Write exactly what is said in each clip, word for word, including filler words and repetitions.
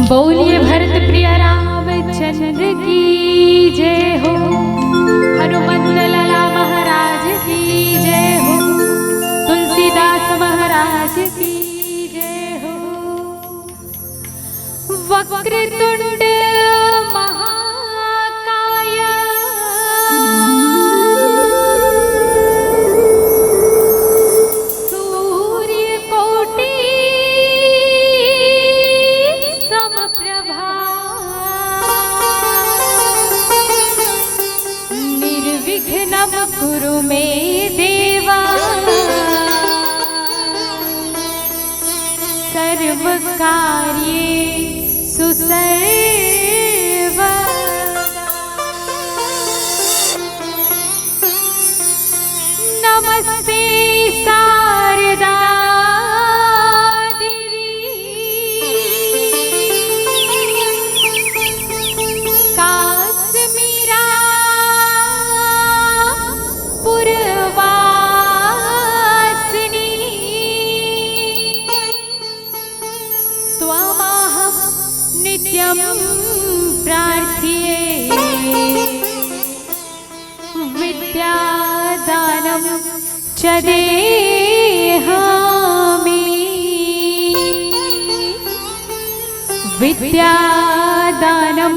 बोलिए भरत प्रिय रामचंद्र की जय हो, हनुमंत लाला महाराज की जय हो, तुलसीदास महाराज की जय हो। वक्रतुंड महाकाय सूर्यकोटि समप्रभा। निर्विघ्नं कुरु मे देवा सर्वकार्येषु सर्वदा। नमस्ते शारदा देवी काश्मीरा पुरवासिनी। त्वामहं नित्यं प्रार्थये विद्यादानं च देहामि। विद्यादानं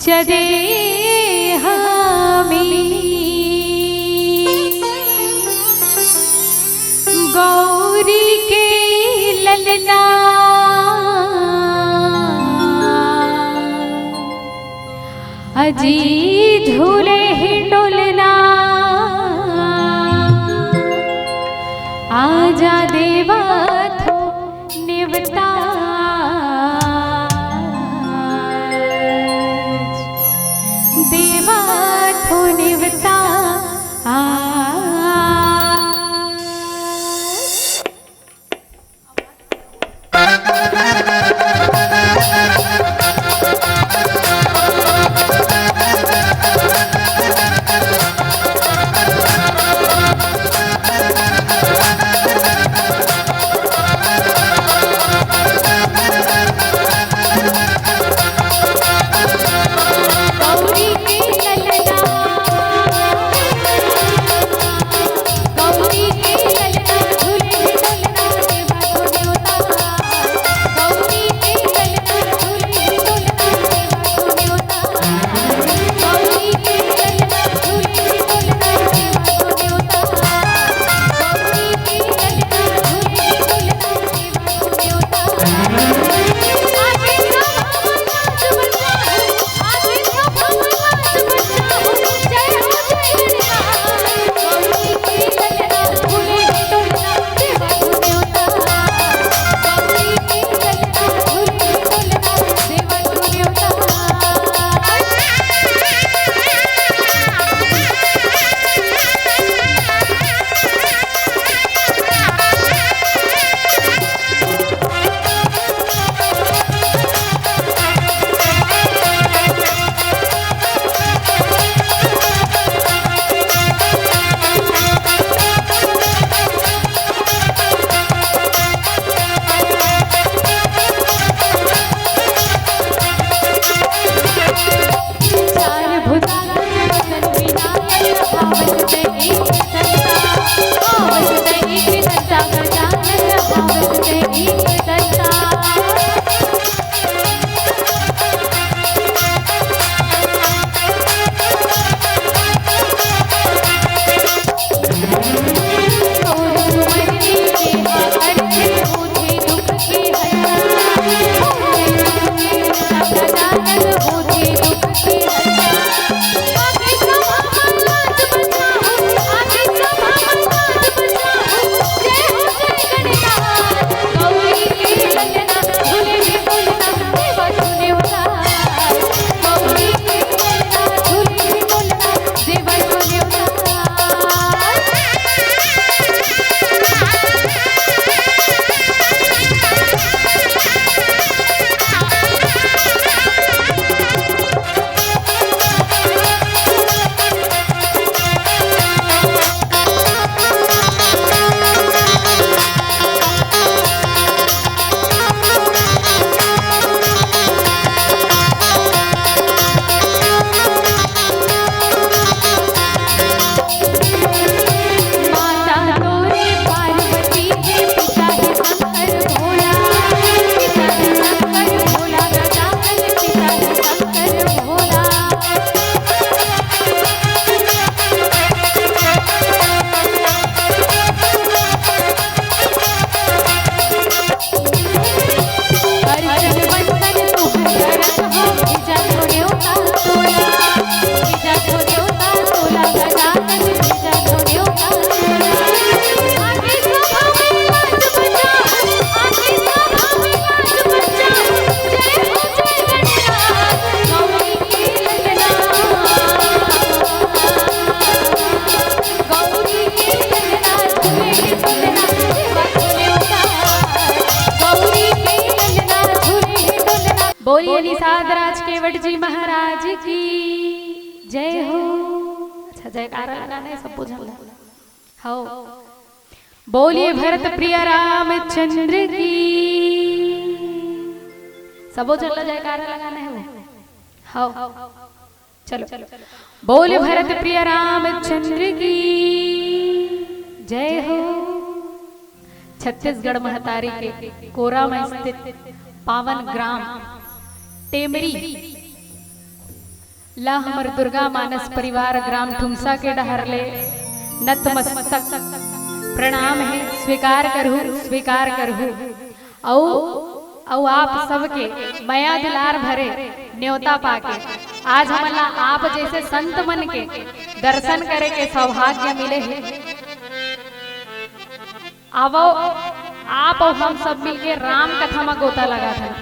च देहामि। गौरी के ललना अजी झूले हे डोलना। आजा देवा थो निवता, देवा थो निवता। आ बोलिए निषाद राज केवट जी महाराज की जय हो। अच्छा, जयकारा लगाना है सबो झन ला। हव। बोलिए भरत प्रिय रामचंद्र की। सबो झन ला जयकारा लगाना है वो। हव। चलो। बोल भरत प्रिय रामचंद्र की जय हो। छत्तीसगढ़ महतारी के कोरा में स्थित पावन ग्राम टेमरी ला हमर दुर्गा मानस परिवार ग्राम ठुमसा के डहर ले नतमस्तक प्रणाम हे। स्वीकार करहू, स्वीकार करहू। अउ, अउ आप सबके मया दुलार भरे न्योता पाके आज हमन ला आप जैसे संत मन के दर्शन करे के सौभाग्य मिले हे। आवो, आप अउ हम सब मिलके राम कथा म गोता लगाथन।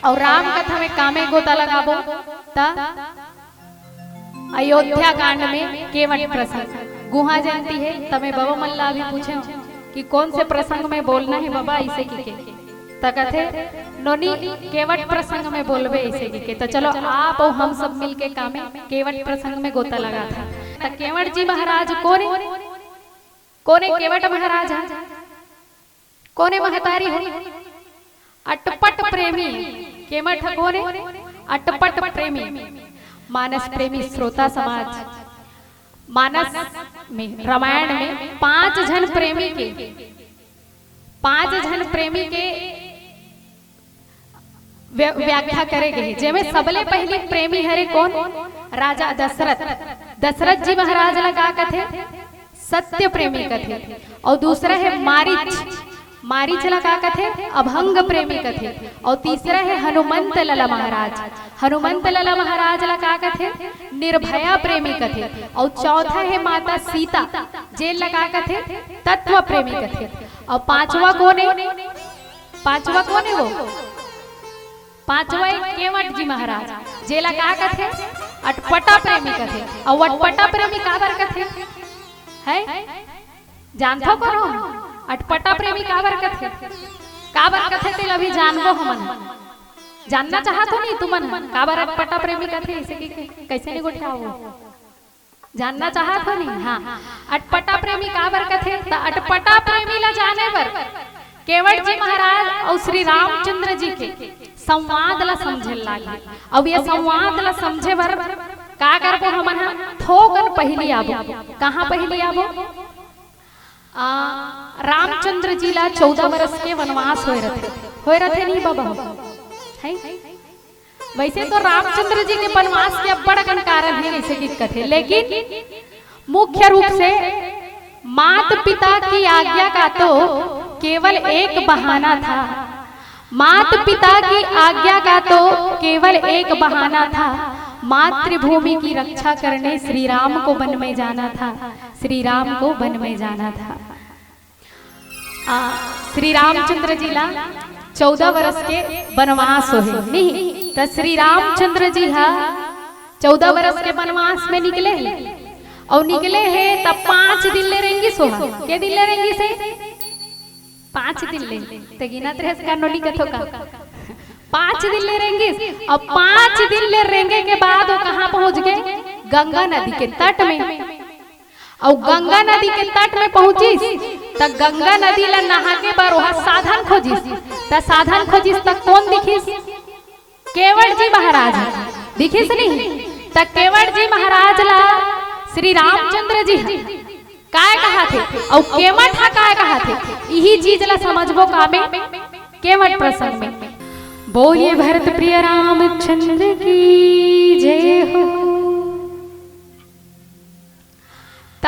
अउ राम कथा में कामे गोता लगाबो, त अयोध्या कांड में केवट प्रसंग, गुहा जयंती हे, त मैं बबा मन ला भी पूछे कि कौन से प्रसंग में बोलना है बबा, ऐसे की के। त कथे, "नोनी, केवट प्रसंग में बोलबे," ऐसे की के। त चलो, आप अउ हम सब मिलके कामे केवट प्रसंग में गोता लगाथन। त केवट जी महाराज कोने, कोने केवट महाराज हे? कोने महतारी हो? अटपट प्रेमी। केवट ह कोने? अटपट प्रेमी। मानस प्रेमी श्रोता समाज, मानस में, रामायण में पांच झन प्रेमी के, पांच झन प्रेमी के व्या-, व्याख्या करे गे हे, जेमे सबले पहिली प्रेमी हरे कोन? राजा दशरथ। दशरथ जी महाराज ला का कथे? सत्य प्रेमी कथे। अउ दूसरा हे मारीच, मारीच ला का कथे? अभंग प्रेमी कथे। अउ तीसरा हे हनुमंत लाला महाराज। हनुमंत लाला महाराज ला का कथे? निर्भया प्रेमी कथे। अउ चौथा हे माता सीता, जेन ला का कथे? तत्व प्रेमी कथे। अउ पांचवा कोन हे? पांचवा कोन हे वो? पांचवा हे केवट जी महाराज, जेला का कथे? अटपटा प्रेमी कथे। अउ अटपटा प्रेमी काबर कथे? है? जानथो कोनो? अटपटा प्रेमी काबर कथे? काबर कथे तेला भी जानबो हमन। जानना चाहत हो नहीं तुमन? काबर अटपटा प्रेमी कथे? इसे कि, कि, कैसे नहीं गोठियाओ? जानना चाहत हो नहीं? हाँ। अटपटा प्रेमी काबर कथे? त अटपटा प्रेमी ला जाने बर केवट जी महाराज अउ श्री रामचंद्र जी के संवाद ला समझे लागे। अब ये संवाद ला समझे बर का करबो हमन ह? थोकन पहिली आबो। कहाँ पहिली आबो? आ, रामचंद्र जी ला चौदह वर्ष के वनवास होए रथे, होए रथे नहीं बाबा? है? वैसे तो रामचंद्र जी के वनवास के अब्बड़ अकन कारण हे, जैसे कि कथे, लेकिन मुख्य रूप से मात पिता की आज्ञा का तो केवल एक बहाना था। मात पिता की आज्ञा का तो केवल एक बहाना था। मातृभूमि की रक्षा करने श्री राम को वन में जाना था। श्री राम को वन में जाना था। आ, श्री रामचंद्र जी ला चौदह वर्ष के वनवास होहे, नहीं? त श्री रामचंद्र जी हा चौदह वर्ष के वनवास में निकले हे, अउ निकले हे त पांच दिन ले रेंगिस होहा। के दिन ले रेंगिस हे? पांच दिन ले। ते गिनत रेहेस का नोनी कथो का? पांच दिन ले रेंगिस, अउ पांच दिन ले रेंगे के बाद वो कहाँ पहुंच गे? गंगा नदी के तट में। अउ गंगा नदी के तट में पहुंचिस, त गंगा नदी ला नहा के बर ओहा साधन खोजिस। त साधन खोजिस त कोन दिखिस? केवट जी महाराज दिखिस नहीं। त केवट जी महाराज ला श्री रामचंद्र जी काय कहाथे अउ केवट हा काय कहाथे, इही चीज ला समझबो कामे केवट प्रसंग में। बोलिए भरत प्रिय रामचंद्र की जय हो। त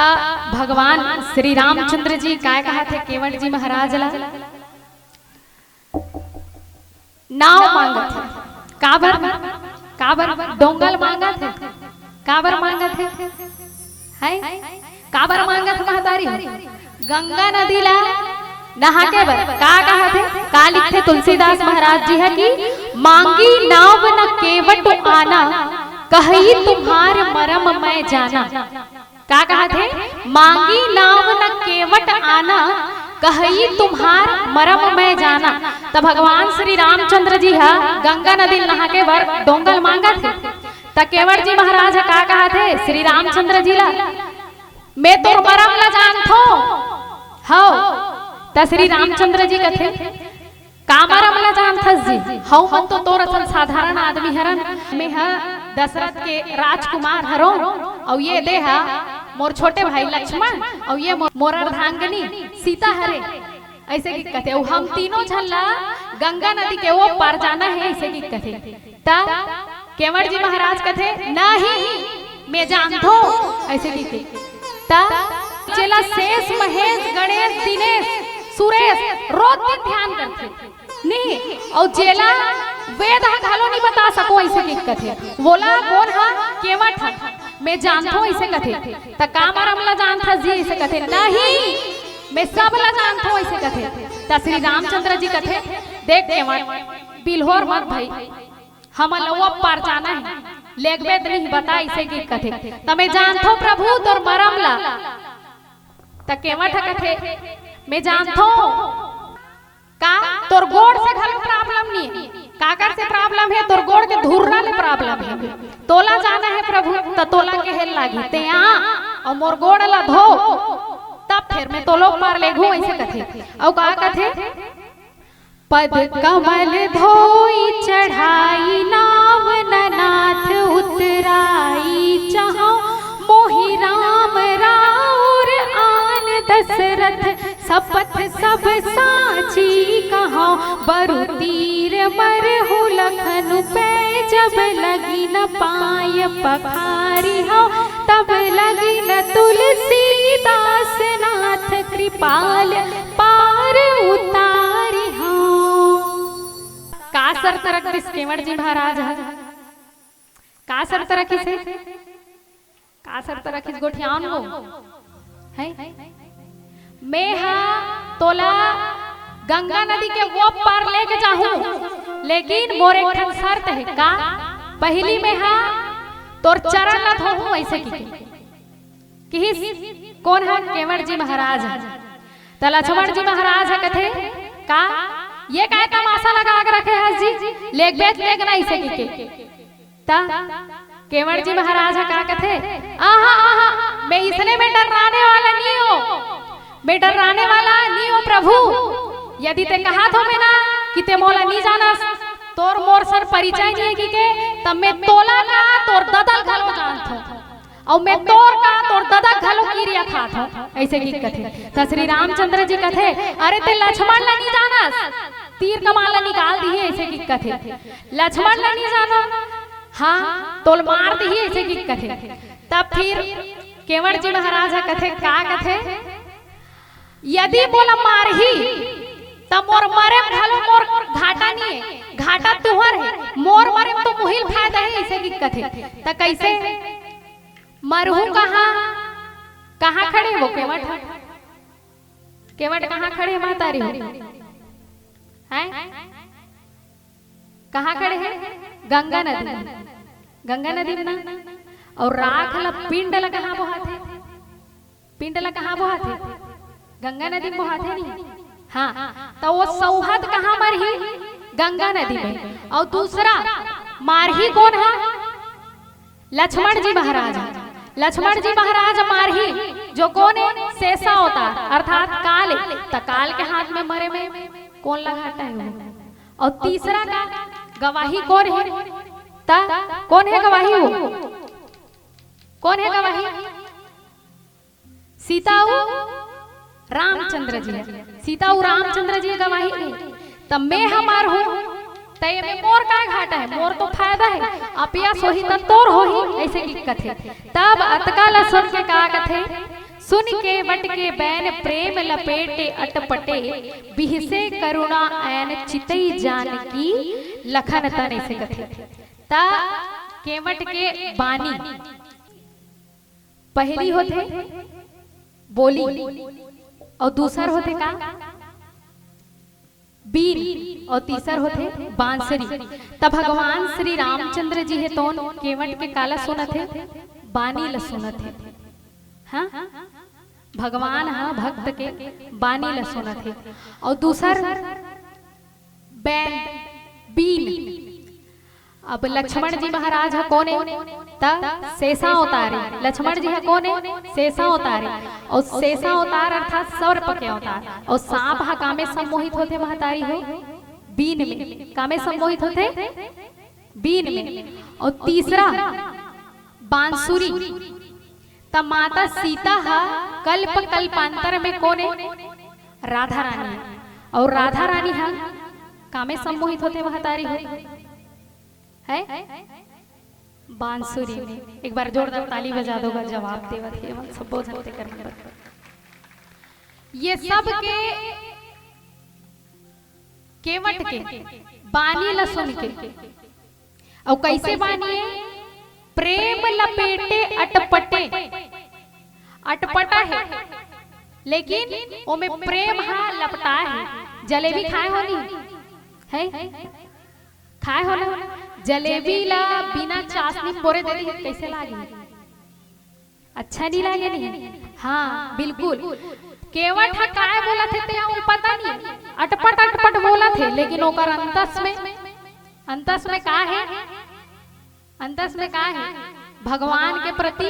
भगवान श्री रामचंद्र जी काय कहाथे केवट जी महाराज ला? नाव मांगत हे। काबर? काबर डोंगल मांगत हे? काबर मांगत हे? हैं? काबर मांगत हे महतारी हो? गंगा नदी ला नहा के बर। का कहाथे? का लिखथे तुलसीदास महाराज जी ह कि मांगी नाव न केवट आना, कही तुम्हार मरम मैं जाना। का कहाथे? मांगी नाव न केवट आना, कहई तुम्हार मरम मैं जाना। त भगवान श्री रामचंद्र जी ह गंगा नदी नहा के बर डोंगल मांगत हे। त केवट जी महाराज ह का कहत हे श्री रामचंद्र जी ला, "मैं तोर मरम ला जानथो।" हव। त श्री रामचंद्र जी कथे, "का मरम ला जानथस जी? हव, मन तो तोर असन साधारण आदमी हरन। मैं ह दशरथ के राजकुमार हरों, अउ ये दे ह मोर छोटे भाई लक्ष्मण, अउ ये मोर, मोर अर्धांगिनी सीता हरे।" अइसे कि कथे, "अउ हम तीनों झन ला गंगा नदी के ओ पार जाना हे," अइसे कि कथे। त केवट जी महाराज कथे, "नहीं, मैं जानथो," अइसे कि कथे। त जेला शेष, महेश, गणेश, दिनेश, सुरेश रोज दिन ध्यान करथे, नहीं, अउ जेला वेद ह घलो नहीं बता सको, अइसे कि कथे। वोला कोन ह? केवट ह। "मैं जानथो," अइसे कथे। "त का मरम ला जानथस जी?" अइसे कथे। "नहीं, मैं सब ला जानथो," अइसे कथे। त श्री रामचंद्र जी कथे, "देख केवट, बिल्होर मत भई, हमन ला ओ पार जाना हे, लेगबे त नहीं बता," अइसे कि कथे। "त मैं जानथो प्रभु तोर मरम ला।" त केवट ह कथे, "मैं जानथो।" का तोर गोड़ से घलो problem नहीं हे? काकर से problem हे? तोर गोड़ के धुर्रा ले problem हे। तोला जाना हे प्रभु, त तोला कहे लागी, "ते आ अउ मोर गोड़ ला धो, तब फेर मैं तोला ओ पार लेगू," अइसे कथे। अउ का कथे? "पद कमल धोई चढ़ाई नाव ननाथ उतराई चहौ मोहि राम राउर आन दशरथ सपथ सब साची कहौ बरु तीर मरहु लखनु पै जब लगिन पाय पखारिहौ तब लगिन तुलसीदास नाथ कृपाल पार उतारिहौ।" का शर्त रख दिस केवट जी महाराज ह? का शर्त रखिस हे? का शर्त रखिस गोठियावन वो? हैं? "मैं हा तोला गंगा नदी के वो पार लेके जाहूं, लेकिन मोर एक ठन शर्त हे।" का? "पहिली मैं हा तोर चरण ला धोहूं," अइसे कि किहिस। कोन ह? केवट जी महाराज ह। त लक्ष्मण जी महाराज ह कथे, "का ये काय तमाशा लगा के रखे हस जी? लेगबे त लेग ना," अइसे कि के। त केवट जी महाराज ह का कथे, "आहा, आहा, मैं इसने में डर्राने वाला नहीं हूं, मैं डर्राने वाला नहीं हूं प्रभु। यदि ते कहत हो मैं ना कि ते मोला नहीं जानस, तोर मोर सर परिचय नहीं हे कि के, तब मैं तोला का तोर ददल घलो जानत हूं।" अउ मैं तोर का तोर ददा घलो किरिया खात हंव, अइसे कि कथे। त श्री रामचंद्र जी कथे, "अरे ते लक्ष्मण ला नहीं जानस, तीर कमान ला निकाल दिही," अइसे कि कथे। "लक्ष्मण ला नहीं जानो, हां, तोल मार दिही," अइसे कि कथे। तब फिर केवट जी महाराज ह कथे, का कथे, "यदि मोला मारही, त मोर मरे म घलो मोर घाटा नहीं हे, घाटा तुंहर हे, मोर मरे म तो मुहिल फायदा हे," अइसे कि कथे। त कइसे? "मरहूं कहां?" कहां खड़े हे वो केवट? केवट कहां खड़े हे, महतारी हो? हैं? कहां खड़े हे? गंगा नदी। गंगा नदी में ना। अउ राख ला, पिंड ला कहां बोहाथे? पिंड ला कहां बोहाथे? गंगा नदी में बोहाथे नहीं? हां, त वो सौहत कहां मरही? गंगा नदी में। अउ दूसरा मारही कोन ह? लक्ष्मण जी महाराज। लक्ष्मण जी महाराज मारही जो कोन हे? शेषा अवतार, अर्थात काल हे। त काल के हाथ में मरे में कोन ला घाटा हे वो? अउ तीसरा का गवाही कोन हे? त कोन हे गवाही वो? कोन हे गवाही? सीता अउ रामचंद्र जी। सीता अउ रामचंद्र जी गवाही दे, त मैं ह मरहूं, त एमे मोर का घाटा हे? मोर तो फायदा हे, अपयस होही त तोर होही, अइसे कि कथे। तब अतका ल सुन के का कथे, "सुनि केवट के बैन प्रेम लपेटे अटपटे, बिहसे करुणा ऐन चितई जानकी लखन तन," अइसे कथे। त केवट के बानी पहिली होथे बोली, अउ दूसर होथे का? बीन, अउ तीसर होथे बांसुरी। त भगवान श्री रामचंद्र जी हे तोन केवट के काला सुनत हे? बानी ल सुनत हे। हां? भगवान ह भक्त के बानी ल सुनत हे। अउ दूसर, बैंड, बीन। अब लक्ष्मण जी महाराज ह कोन ए? त सेसा अवतार ए। लक्ष्मण जी ह कोन ए? सेसा अवतार ए। अउ सेसा अवतार अर्थात सर्प के अवतार। अउ सांप ह कामे सम्मोहित होथे महतारी हो? बीन में। कामे सम्मोहित होथे? बीन में। अउ तीसरा बांसुरी। त माता सीता ह कल्प कल्पांतर में कोन ए? राधा रानी। अउ राधा रानी ह कामे सम्मोहित होथे महतारी हो? है? बांसुरी में। एक बार जोरदार ताली बजा दो गा, जवाब देवत हे मन सब्बो झन तेकर मन बर। ये सब के केवट के बानी ल सुन के, अउ कैसे बानी ए? प्रेम लपेटे अटपटे, अटपटा हे, लेकिन ओमे प्रेम ह लपटा हे। जलेबी खाए हो नी? है? खाए हो ना? जलेबी ला बिना चाशनी पोरे दे दी, कैसे लागी? अच्छा नहीं लागे नहीं? हाँ, बिल्कुल। केवट ह काय बोलत हे, ते ओला पता नहीं। अटपट, अटपट बोलत हे, लेकिन ओकर अंतस में, अंतस में का हे? अंतस में का हे? भगवान के प्रति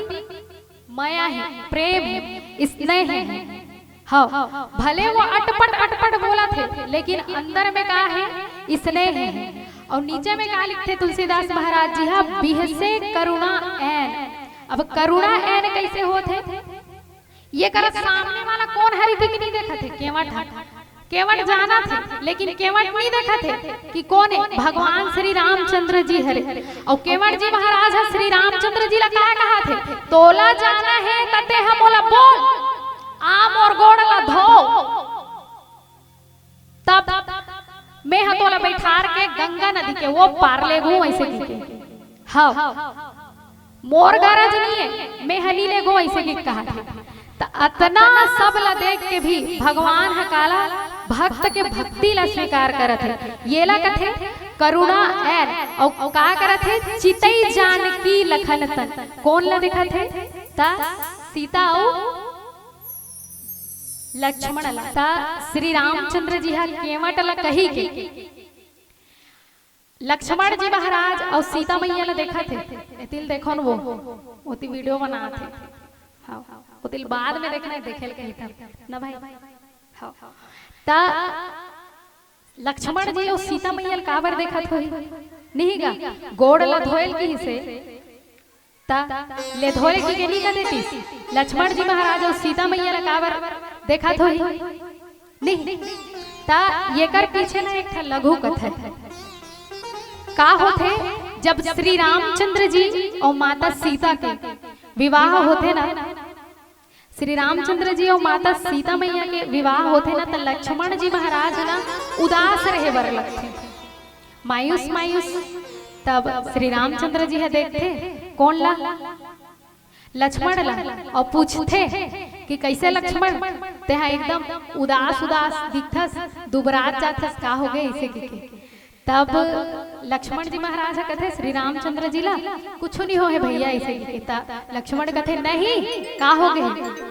मया हे, प्रेम हे, स्नेह हे। हाँ, भले वो अटपट, अटपट बोलत हे, लेकिन अंदर में का हे? स्नेह हे। अउ नीचे में का लिखथे तुलसीदास महाराज जी ह? बिहसे करुणा ऐन। अब करुणा ऐन कैसे होत हे? ये करा सामने वाला कोन हरे कि नहीं देखत हे? केवट ह। केवट जानत हे, लेकिन केवट नहीं देखत हे कि कोन ए? भगवान श्री रामचंद्र जी हरे। अउ केवट जी महाराज ह श्री रामचंद्र जी ला का कहत हे? तोला जाना हे त ते ह मोला बोल, आ मोर गोड़ ला धो, तब मैं ह तोला बैठार के गंगा नदी के वो पार लेगहूं, ऐसे कहिके। हव, मोर गरज नहीं हे, मैं ह नी लेगहूं, ऐसे कहिके कहत हे। त अतना सब ला देख के भी भगवान ह काला, भक्त के भक्ति ला स्वीकार करत हे। येला कथे करुणा ऐन। अउ का करत हे? चितई जानकी लखन तन। कोन ला देखत हे? त सीता अउ लक्ष्मण ला। त श्री रामचंद्र जी ह केवट ला कही के लक्ष्मण जी महाराज अउ सीता मैया ला देखत हे। एतिल देखो न वो, ओती वीडियो बनात हे। हाँ, ओतिल बाद में देखना हे, देखे ल कही तब। ना भाई? हाँ। त लक्ष्मण जी अउ सीता मैया ल काबर देखत होही? नहीं गा, गोड़ ला धोए ल किहिसे। त ले धोए ल कहिके नहीं कह देतिस? लक्ष्मण जी महाराज अउ सीता मैया ल काबर देखत होही? नहीं। त येकर पीछे ना एक ठन लघु कथा हे। का होथे, जब श्री रामचंद्र जी अउ माता सीता के विवाह होथे ना, श्री रामचंद्र जी अउ माता सीता मैया के विवाह होथे ना, त लक्ष्मण जी महाराज ह ना उदास रहे बर लगथे, मायूस मायूस। तब श्री रामचंद्र जी ह देखथे कोन ला? लक्ष्मण ला। अउ पूछथे कि कैसे लक्ष्मण, तेहा एकदम उदास उदास दिखथस, दुबरात जाथस, का होगे, ऐसे कहिके। तब लक्ष्मण जी महाराज ह कथे श्री रामचंद्र जी ला, कुछु नहीं होहे भैया, ऐसे कहिके। त लक्ष्मण कथे, नहीं, का होगे,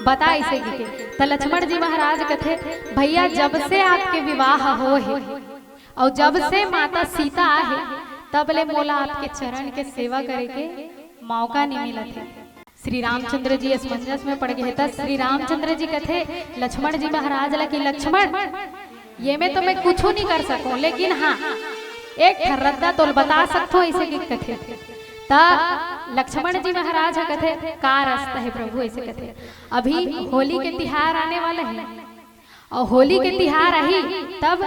बता, ऐसे कहिके। त लक्ष्मण जी महाराज कथे, भैया, जब से आपके विवाह होहे अउ जब से माता सीता आहे, तब ले मोला आपके चरण के सेवा करे के मौका नहीं मिलत हे। श्री रामचंद्र जी असमंजस में पड़ गे हे, त श्री रामचंद्र जी कथे लक्ष्मण जी महाराज ला कि लक्ष्मण, ये में तो मैं कुछु नहीं कर सकूं, लेकिन हाँ, एक ठन रद्दा तोल बता सकथों, ऐसे कहिके कथे। त लक्ष्मण जी महाराज ह कथे, का रस्ता हे प्रभु, ऐसे कथे। अभी होली के तिहार आने वाला हे, अउ होली के तिहार आही, तब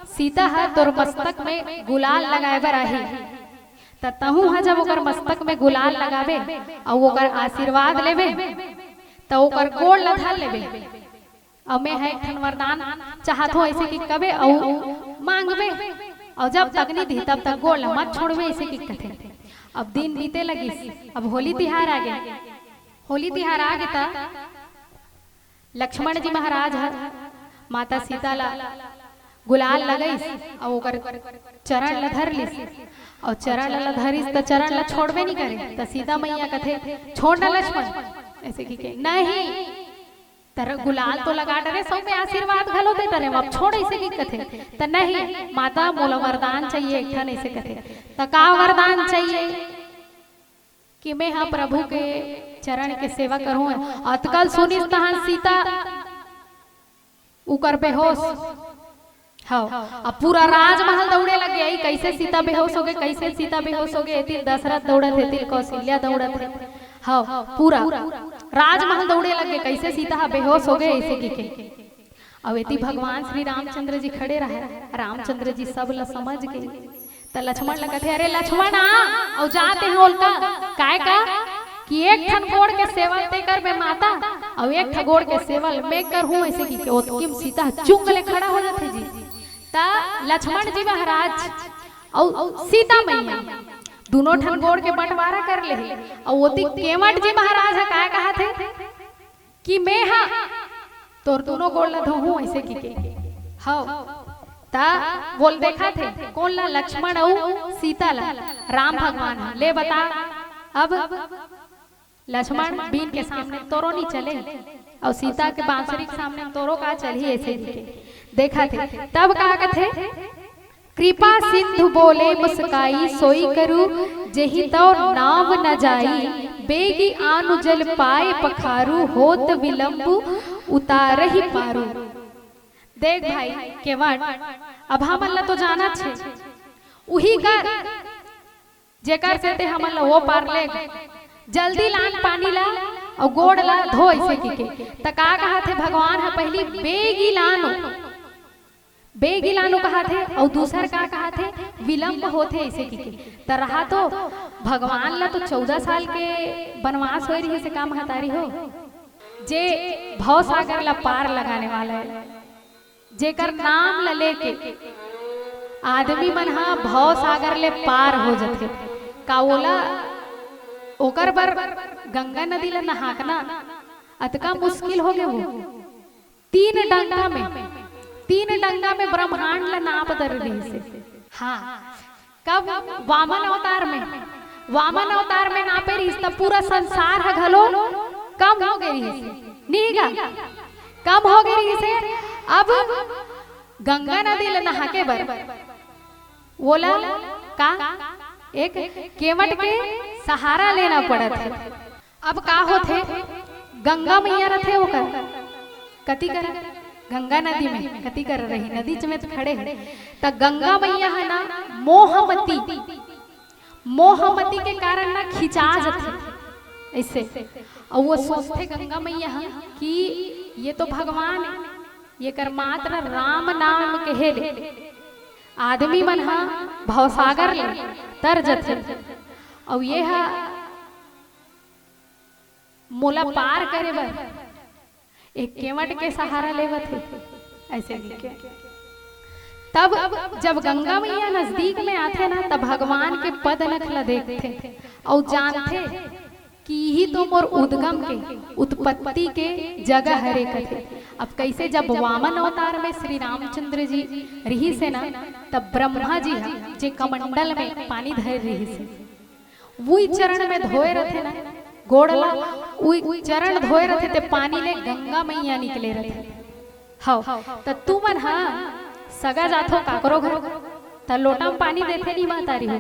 सीता ह तोर मस्तक में गुलाल लगाए बर आही। त तहूं ह जब ओकर मस्तक में गुलाल लगाबे अउ ओकर आशीर्वाद लेबे, त ओकर गोड़ ला धर लेबे। अउ मैं ह एक ठन वरदान चाहत हों, ऐसे कहिके कबे अउ मांगबे, अउ जब तक नहीं दी तब तक गोड़ ला मत छोड़बे, ऐसे कहिके कथे। अब दिन बीते लगिस, अब होली तिहार आ गे। होली तिहार आ गे त लक्ष्मण जी महाराज ह माता सीता ला गुलाल लगइस अउ ओकर चरण ला धर लिस, अउ चरण ला धरिस त चरण ला छोड़बे नहीं करे। त सीता मैया कथे, छोड़ ना लक्ष्मण, ऐसे कहिके, नहीं, तर गुलाल तो लगा डरे, सौ में आशीर्वाद घलो दे डरे, अब छोड़ ऐसे की कथे। त नहीं, माता मोला वरदान चाहिए एक ठन ऐसे कथे। त का वरदान चाहिए? कि मैं हा प्रभु के चरण के सेवा करूं। अतकल सुनिस तहां सीता उकर बेहोश। हव, अब पूरा राजमहल दौड़े लग गया, "ई कैसे सीता बेहोश हो गए, कैसे सीता बेहोश हो गए?" एतिल दशरथ दौड़त हे, एतिल कौशल्या दौड़त हे। हव, पूरा राजमहल दौड़े लग गए, "कैसे सीता हा बेहोश हो गए?" ऐसे की के। अउ एती भगवान श्री रामचंद्र जी खड़े रहे। रामचंद्र जी सब ल समझ गए। त लक्ष्मण ल कथे, "अरे लक्ष्मण आ, अउ जाते हैं ओलका।" काय का? कि एक ठन गोड़ के सेवल ते कर बे माता, अउ एक ठन गोड़ के सेवल मैं कर हूं, ऐसे की के ओतकी म सीता चुंग ले खड़ा हो जाथे जी। त लक्ष्मण जी महाराज अउ सीता मैया दोनों ठन गोड़ के बंटवारा कर ले हे। अउ ओती केवट जी महाराज ह काय कहा थे कि मैं हा तोर दोनों गोड़ ला धोहूं ऐसे की के। हव, त बोल देखा थे कोन ला? लक्ष्मण अउ सीता ला। राम भगवान ह, ले बता, अब लक्ष्मण बीन के सामने तोरो नहीं चले, अउ सीता के बांसुरी के सामने तोरो का चलही ऐसे की के। देखा थे तब का कथे, कृपा सिंधु बोले मुस्काई, सोई करू जेहि तव नाव न जाई। बेगी आनु जल पाए पखारू, होत विलंबु उतारहि पारू। देख भाई केवट, अब हमन ला तो जानत छे, उही कर जेकर से ते हमन ला वो पार ले, जल्दी लान पानी ला अउ गोड़ ला धो ऐसे की के। त का कहा थे भगवान ह, पहली बेगी लानो, बेगी लानो कहा थे, अउ दूसर का कहा थे, विलंब होथे ऐसे की के। त रहा तो भगवान ला तो चौदह साल के बनवास होय रहिसे का महतारी हो, जे भव सागर ला पार लगाने वाला है, जेकर नाम ला लेके आदमी मन हा भव सागर ले पार हो जथे। का ओला, ओकर बर गंगा नदी ला नहाकना अतका मुश्किल हो गे वो? तीन डंगा में, तीन डंगा में ब्रह्मांड ला नाप दर रहिसे। हाँ, कब? वामन अवतार में। वामन अवतार में नापे रहिस त पूरा संसार ह घलो कम हो गे रहिस, नहीं गा? कम हो गे रहिस। अब गंगा नदी ल नहाके बर ओला का एक केवट के सहारा लेना पड़त हे। अब का होथे, गंगा मैया रथे ओकर कति कर, गंगा नदी में कति कर रही, नदी च में त खड़े हे, त गंगा मैया ह ना मोहमती, मोहमती के कारण ना खिंचा जथे ऐसे। अउ वो सोचथे गंगा मैया ह कि ये तो भगवान हे, ये कर मात्र राम नाम कहे ले आदमी मन ह भवसागर ले तर जथे, अउ ये ह मोला पार करे बर एक केवट के सहारा लेवत हे, ऐसे लिखे। तब जब गंगा मैया नजदीक में आथे ना, तब भगवान के पद नख ल देखथे अउ जानथे कि इही तो मोर उद्गम के, उत्पत्ति के जगह हरे कथे। अब कैसे, जब वामन अवतार में श्री रामचंद्र जी रिहिस हे ना, तब ब्रह्मा जी ह जे कमंडल में पानी धर रिहिस हे, उही चरण में धोए रथे ना, गोड़ ला उही चरण धोए रथे, ते पानी ले गंगा मैया निकले रथे। हव, त तुमन ह सगा जाथो काकरो घर, त लोटा में पानी देथे नहीं महतारी हो,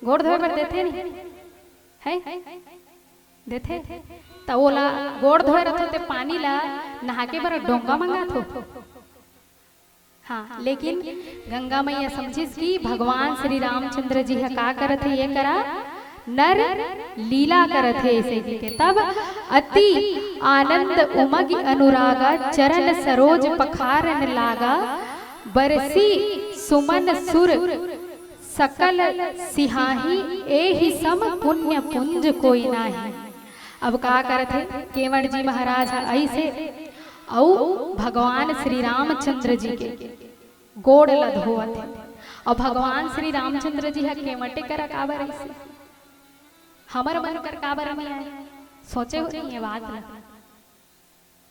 गोड़ धोए बर देथे नहीं, है? देथे। त ओला गोड़ धोए रथो ते पानी ला नहाके बर डोंगा मंगाथो। हाँ, लेकिन गंगा मैया समझिस कि भगवान श्री रामचंद्र जी ह का करत हे, ये करा नर लीला करत हे, ऐसे कहिके। तब अति आनंद उमगि अनुरागा, चरण सरोज पखारन लागा, बरसी सुमन सुर सकल सिहाही, एहि सम पुण्य पुंज कोई नाही। अब का करत हे, केवट जी महाराज ह अइसे अउ भगवान श्री रामचंद्र जी के गोड़ ल धोवत हे। अउ भगवान श्री रामचंद्र जी ह केवटे करा काबर अइसे? हमर मन कर काबर नहीं आए? सोचे हो नहीं ये बात ल?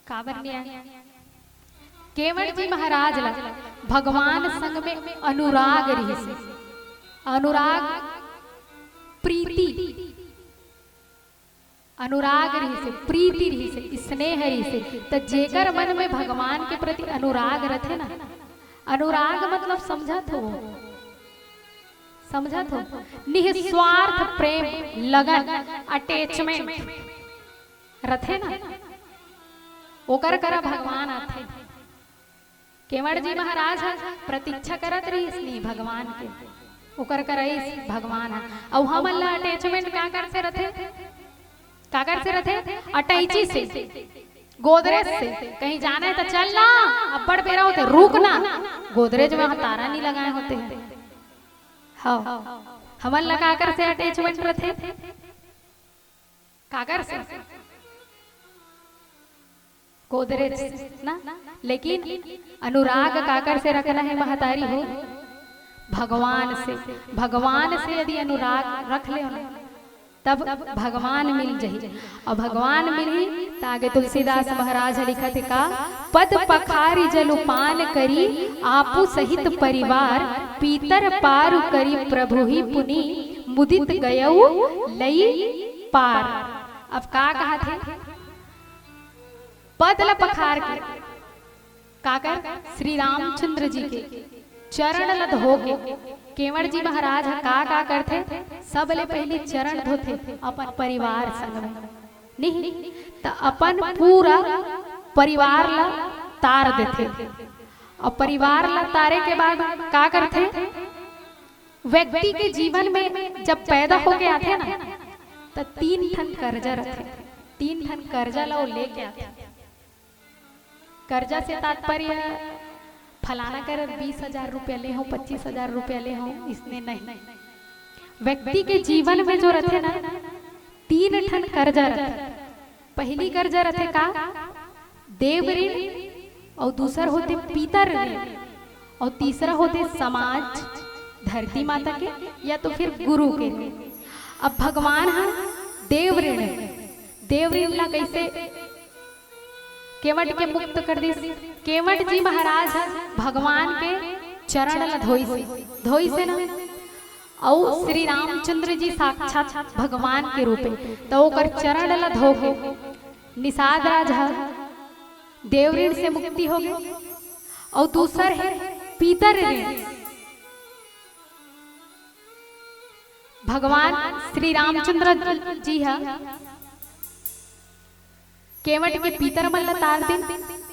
काबर नहीं आए? केवट जी महाराज ल भगवान संग में अनुराग रिहिस। अनुराग, प्रीति। अनुराग रहिसे, प्रीति रहिसे, स्नेह रहिसे, त जेकर मन में भगवान के प्रति अनुराग रथे ना, अनुराग मतलब समझत हो, समझत हो, निस्वार्थ प्रेम, लगन, अटैचमेंट रथे ना, ओकर करा भगवान आथे। केवट जी महाराज ह प्रतीक्षा करत रहिस नी भगवान के, ओकर करा आइस भगवान ह। अउ हमन ला अटैचमेंट काकर से रथे? काकर से रथे? अटैची से, गोदरेज से। कहीं जाना है त चल ना, अब्बड़ बेरा होथे, रुक ना। गोदरेज में तारा नहीं लगाए होते हैं। हाँ, हमन ला काकर से अटैचमेंट रथे? काकर से? गोदरेज से ना। लेकिन अनुराग काकर से रखना है महतारी हो? भगवान से। भगवान से यदि अनुराग रख ले ना, तब भगवान मिल जही। अउ भगवान मिलही त आगे तुलसीदास महाराज ह लिखत हे का, पद पखारि जलु पान करी, आपु सहित परिवार, पीतर पारु करी प्रभुहि पुनि, मुदित गयउ लई पार। अब का कहत हे? पद ल पखार के, काकर? श्री रामचंद्र जी के चरण ल धो के। केवट जी महाराज ह का का करथे? सबले पहिली चरण धोथे अपन परिवार संग में, नहीं त अपन पूरा परिवार ल तार देथे। अउ परिवार ल तारे के बाद का करथे? व्यक्ति के जीवन में जब पैदा होके आथे ना, त तीन ठन करजा रथे। तीन ठन करजा ल वो लेके आथे। करजा से तात्पर्य फलाना कर बीस हजार रुपया ले हो, पच्चीस हजार रुपया ले हो, इसने नहीं। व्यक्ति के जीवन में जो रथे ना, तीन ठन करजा रथे। पहिली करजा रथे का? देव ऋण, अउ दूसर होथे पितर ऋण, अउ तीसरा होथे समाज, धरती माता के या तो फिर गुरु के ऋण। अब भगवान ह देव ऋण, देव ऋण ला कइसे केवट के मुक्त कर दिस? केवट जी महाराज ह भगवान के चरण ल धोइस, धोइस हे ना, अउ श्री रामचंद्र जी साक्षात भगवान के रूप हे, त ओकर चरण ल धो के निषाद राज ह देव ऋण से मुक्ति हो गे, अउ दूसर हे पितर ऋण। भगवान श्री रामचंद्र जी ह केवट के पितर मन ल तार दिन,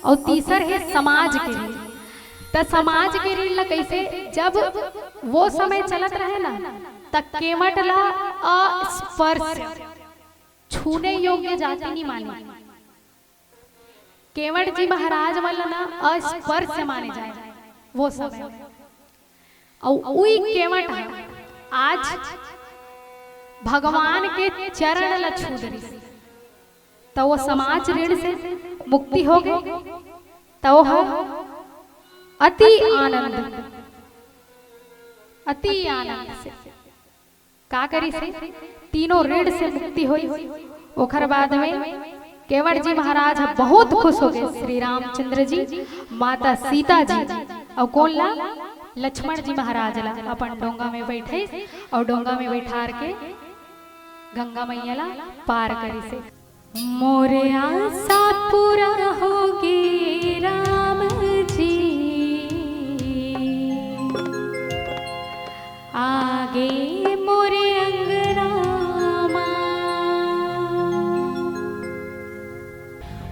अउ तीसर हे समाज के ऋण। त समाज के ऋण ल कइसे? जब वो समय चलत रहे ना, त केवट ल अस्पर्श, छूने योग्य जाति नहीं माने। केवट जी महाराज मन ल ना अस्पर्श माने जाए वो समय। अउ उई केवट ह आज भगवान के चरण ल छू डरिस, त वो समाज ऋण से मुक्ति हो गे, त वो ह अति आनंद, अति आनंद से का करिस हे? तीनों ऋण से मुक्ति होइस। ओखर बाद में केवट जी महाराज ह बहुत खुश हो गे। श्री रामचंद्र जी, माता सीता जी, अउ कोन ला? लक्ष्मण जी महाराज ला अपन डोंगा में बैठाइस अउ डोंगा में बैठार के गंगा मैया ला पार करिस हे। मोर आशा पूरा होगे राम जी, आगे मोर अंगना मा।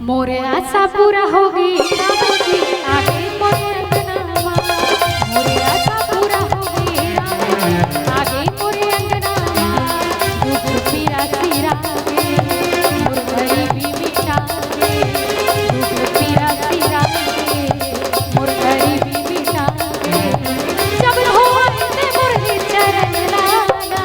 मोर आशा पूरा होगे राम जी, आगे मोर अंगना मा। मोर आशा पूरा होगे राम जी, आगे मोर अंगना मा। दुख पीरा सिरा गे, मोर गरीबी मिटा गे। दुख पीरा सिरा गे, मोर गरीबी मिटा गे। जब होवत मोर ही चरण लाना।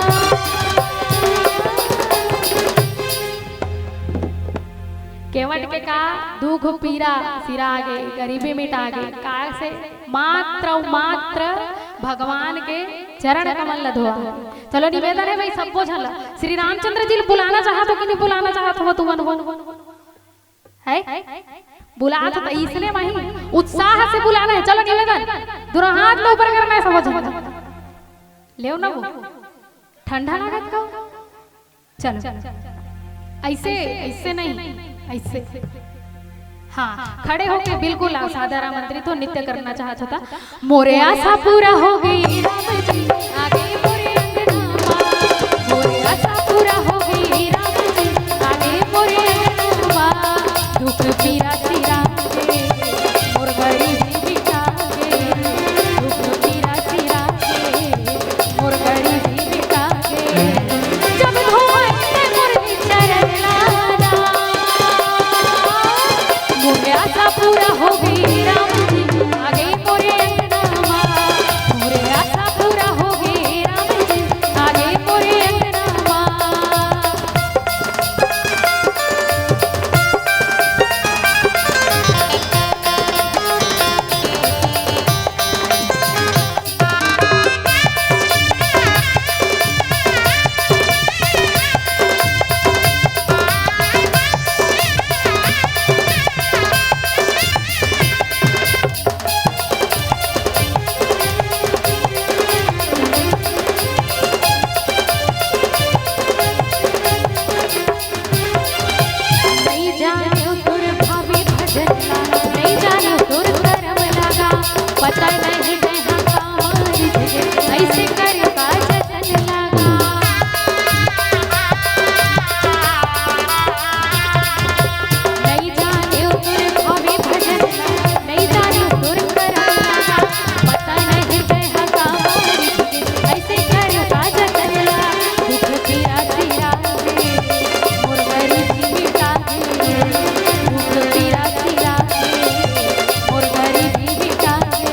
केवट के का दुख पीरा सिरा गे, गरीबी मिटा गे, का से? मात्र अउ मात्र भगवान के चरण कमल ल धोआ। चलो निवेदन हे भाई, सबो झन ल, श्री रामचंद्र जी ल बुलाना चाहत हो कि नहीं बुलाना चाहत हो तुमन? है? बुलात हो त इसने माही उत्साह से बुलाना हे। चलो निवेदन, दुनो हाथ ल ऊपर कर, मैं समझ लेव ना वो ठंडा लागत का। चलो, ऐसे, ऐसे नहीं, ऐसे। हाँ, खड़े होके बिल्कुल आ, सादा राम मंत्री तो नृत्य करना चाहत होता। मोरे आशा पूरा हो गई राम जी, आगे मोरे अंगना मा। मोरे आशा पूरा हो गई राम जी, आगे मोरे अंगना मा। दुख पीरा सिरा के, मोर गरीबी मिटा के। दुख पीरा सिरा के, मोर गरीबी मिटा के। जब धोए ते मोर चरण लाना। मोरे आशा पूरा हो गई राम जी, आगे मोरे अंगना मा। मोरे आशा पूरा हो गई राम जी, आगे मोरे अंगना मा। नइ जानेव तोर भावे भजन ला, नइ जानेव तोर करम लागा, पता नहीं मैं हा कामा रिझ गे, अइसे कर का जतन लागा। नइ जानेव तोर भावे भजन ला, नइ जानेव तोर करम लागा, पता नहीं मैं हा कामा रिझ गे, अइसे कर का जतन ला। दुख पीरा सिरा के, मोर गरीबी मिटा के। दुख पीरा सिरा के, मोर गरीबी मिटा के।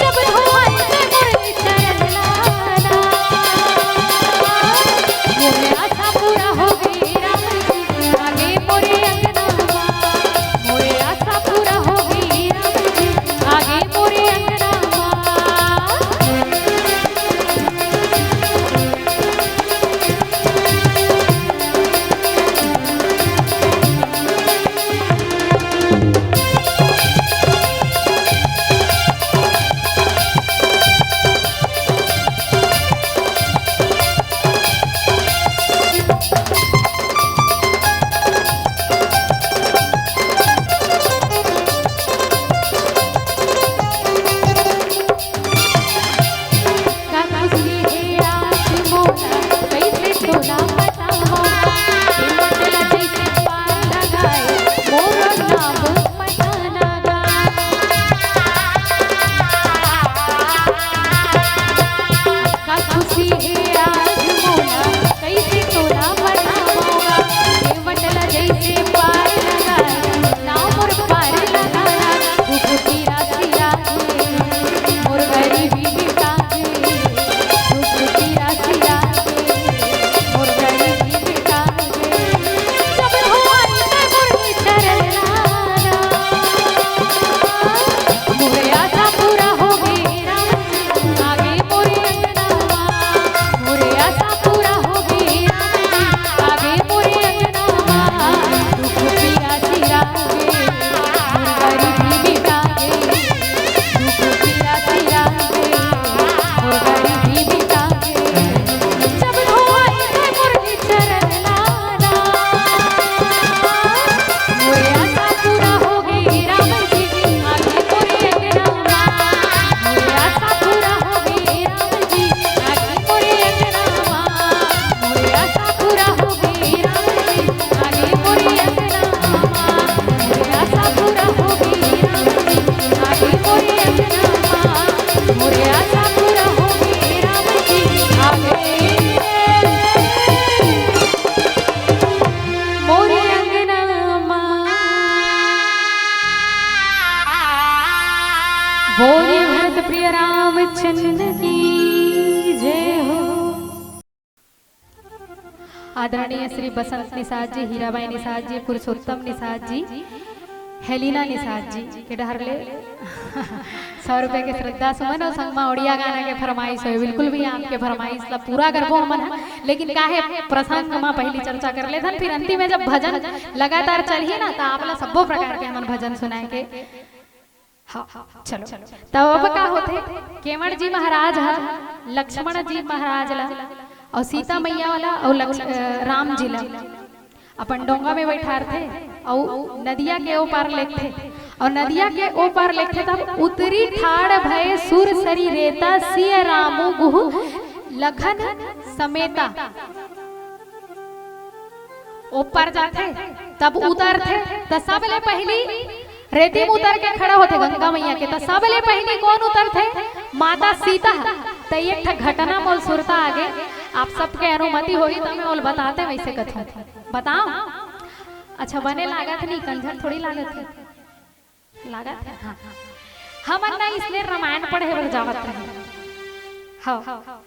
जब धोए ते मोर चरण लाना। मोरे आशा पूरा हो गई राम जी, आगे मोरे अंगना मा। मोरे आशा पूरा हो गई राम जी, आगे मोरे अंगना मा। का खुशी हे आज मोला, कइसे तोला बतावंव। हिम्मत ला जइसे पार लगाए, मोर नाम पता लगा। का खुशी हे आज मोला, कइसे तोला बतावंव। हिम्मत ला जइसे पार लगाए, ना मोर पार लगाना। दुख पीरा सिरा के, मोर गरीबी मिटा के। दुख पीरा सिरा के, मोर गरीबी मिटा के। जब धोए ते मोर चरण लाना। मोरे आशा पूरा हो गई राम जी, आगे मोरे अंगना मा। मोरे आशा पूरा हो गई राम जी, आगे मोरे अंगना मा। दुख पीरा सिरा के, मोर गरीबी मिटा के। दुख पीरा सिरा के, मोर गरीबी मिटा के। जब धोए ते मोर चरण लाना। मोरे आशा पूरा हो गई राम जी, आगे मोरे अंगना मा। मोरे आशा पूरा हो गई राम जी, आगे मोरे अंगना मा। मोरे आशा पूरा हो गई राम जी, आगे मोरे अंगना मा। मोरे आशा पूरा हो गई राम जी, आगे मोरे अंगना मा। मोरे आशा पूरा हो गई राम जी, आगे मोरे अंगना मा। बोलिए भरत प्रिय रामचंद्र की जय हो। आदरणीय श्री बसंत निषाद जी, हीराबाई निषाद जी, पुरुषोत्तम निषाद जी, हेलिना निषाद जी के डहर ले सौ रुपए के श्रद्धा सुमन अउ संग मा ओड़िया गाना के फरमाइश होय। बिल्कुल भी आपके फरमाइश ला पूरा करबो हमन ह, लेकिन काहे प्रसंग मा पहिली चर्चा कर लेथन, फिर अंतिम में जब भजन लगातार चलही ना, त आप ला सब्बो प्रकार के हमन भजन सुनाए के। हाँ, चलो। तब अब का होथे, केवड़ जी महाराज ह लक्ष्मण जी महाराज ला अउ सीता मैया वाला अउ लक्ष-, अ, राम जी ला अपन डोंगा में बैठारथे अउ नदिया के ओ पार लेगथे, अउ नदिया के ओ पार लेगथे, तब उतरी ठाड़ भय सुर सरी रेता सिय रामु गुह लखन समेता। ओ पार जाथे, तब उतरथे, त सबले पहिली रेती म उतर के खड़ा होथे गंगा मैया के, त सबले पहिली कोन उतरथे? माता सीता ह। त एक ठा घटना मोल सुरता आगे, आप सबके अनुमति होही त मैं ओल बताते वैसे कथों। बताओ। अच्छा, बने लागत नहीं, कंझर थोड़ी लागत है। लागत है? हाँ। हमन ना इसने रामायण पढ़े बर जावत रहे। हाँ।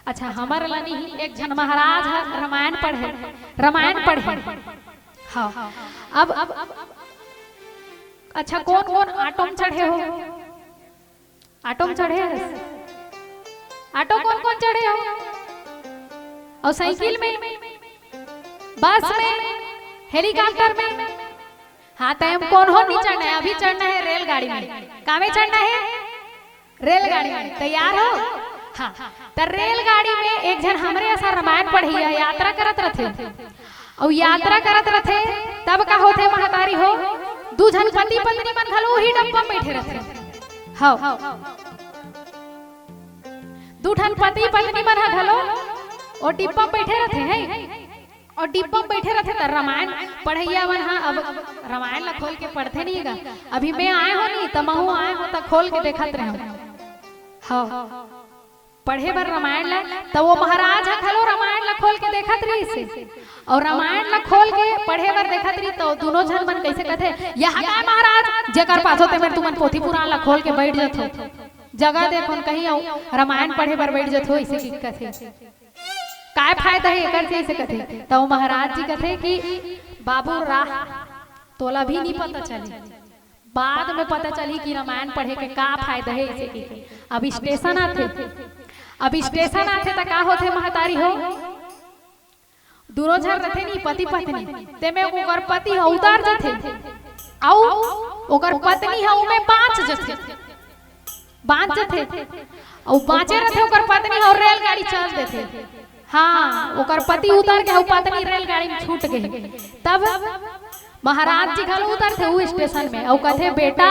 अच्छा, हमर ला नहीं, एक झन महाराज ह रामायण पढ़े, रामायण पढ़े। हाँ। अब, अब, अच्छा, कोन कोन ऑटो में चढ़े हो? ऑटो में चढ़े हस? ऑटो कोन कोन चढ़े हो? अउ साइकिल में, बस में, हेलीकॉप्टर में? हाँ, तय में कोन हो नहीं चढ़ना है, अभी चढ़ना है रेलगाड़ी में। का में चढ़ना है? रेलगाड़ी में। तैयार हो? हाँ। त रेलगाड़ी में एक झन हमरे असन रामायण पढ़इया यात्रा करत रथे, अउ यात्रा करत रथे, तब का होथे महतारी हो? दू झन पति पत्नी मन घलो उही डब्बा में बैठे रथे। हव, दू ठन पति पत्नी मन ह घलो ओ डिब्बा में बैठे रथे, हैं? अउ डिब्बा में बैठे रथे, त रामायण पढ़इया मन ह अब रामायण ला खोल के पढ़थे नहीं गा। अभी मैं आए हो नहीं, त महू आए हो, त खोल के देखत रहे हो। हव, पढ़े बर रामायण ला, त वो महाराज ह घलो रामायण ला खोल के देखत रहिस हे। अउ रामायण ला खोल के पढ़े बर देखत रहिस, त दुनों झन मन कइसे कथे, "यह काय महाराज, जेकर पाछो ते मेर तुमन पोथी पुराण ला खोल के बैठ जथो, जगह देखो न कहीं अउ रामायण पढ़े बर बैठ जथो," अइसे कि कथे। "काय फायदा हे एकर से?" अइसे कथे। त वो महाराज जी कथे कि, "बाबू राह तोला भी नहीं पता चली।" बाद में पता चली कि रामायण पढ़े के का फायदा हे, अइसे कहिके। अब स्टेशन आथे, अब स्टेशन आथे त का होथे महतारी हो? दुनों झन रथे नी पति पत्नी, तेमे ओकर पति ह उतार जथे, अउ ओकर पत्नी ह ओमे बांच जथे, बांच जथे, अउ बांचे रथे ओकर पत्नी ह अउ रेलगाड़ी चल देथे। हाँ, ओकर पति उतर के अउ पत्नी रेलगाड़ी में छूट गई। तब महाराज जी घलो उतरथे उ स्टेशन में अउ कथे, "बेटा,